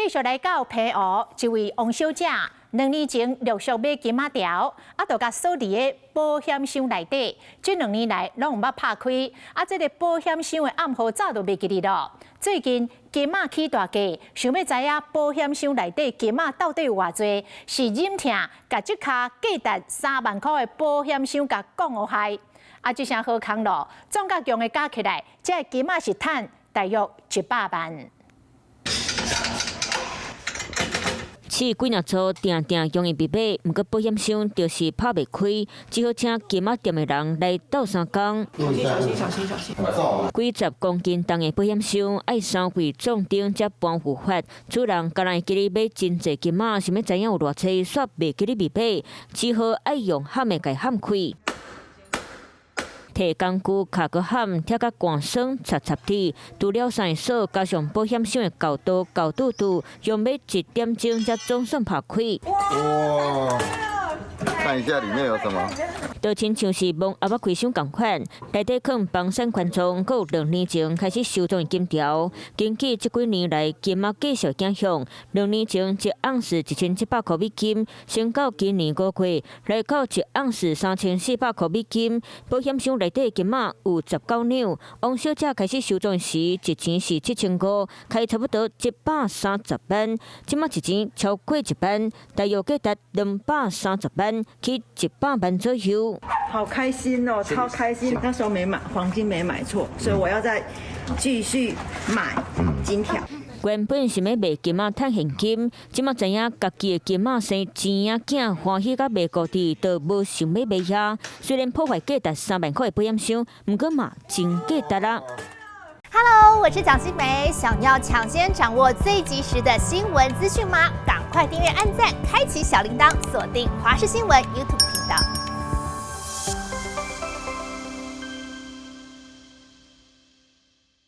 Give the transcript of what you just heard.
繼續來到澎湖，一位王小姐2年前陸續買金仔條，啊，就共鎖佇个保險箱內底，這兩年來攏毋捌拍開，啊，這个保險箱的暗號早就袂記得咯。最近金仔起大價，想欲知影保險箱內底金仔到底有偌濟，是忍疼共這跤價值3萬箍的保險箱共摃予害。啊，這聲好康咯，總共共的加起來，這个金仔是趁大約100萬。試幾若組，定定容易被買，毋過保險箱就是拍袂開，只好請金仔店的人來鬥相共。小心小心小心小心！幾十公斤重的保險箱，愛三位壯丁才搬有法。主人敢若會記得買真濟金仔，想欲知影有偌濟，煞袂記得密碼，只好愛用焊的共焊開。提工具卡閣焊，拆甲寒酸插插鐵，除了三个鎖，加上保險箱的厚度厚拄拄，用欲一點鐘才總算拍開。哇！看一下裡面有什麼？就親像是摸盒仔開箱仝款，內底囥房產權狀，閣有2年前開始收藏的金條。根據這幾年來金仔繼續影響，兩年前一盎司1700箍美金，升到今年5月來到一盎司3400箍美金。保險箱內底金仔有19兩。王小姐開始收藏時，一錢是7500，開差不多130萬。這馬一錢超過1萬，大約價值230萬，去100萬左右。好開心哦，超開心！那時候沒買黃金，沒買錯，所以我要再繼續買金條。原本是欲賣金仔趁現金，這馬知影家己的金仔生錢仔囝歡喜甲賣固地，就無想欲賣遐。雖然破壞價值3萬箍的保險箱，毋過嘛真價值啦。 Hello，我是蔣新梅，想要搶先掌握最及時的新聞資訊嗎？趕快訂閱、按讚、開啟小鈴鐺，鎖定華視新聞 YouTube 頻道。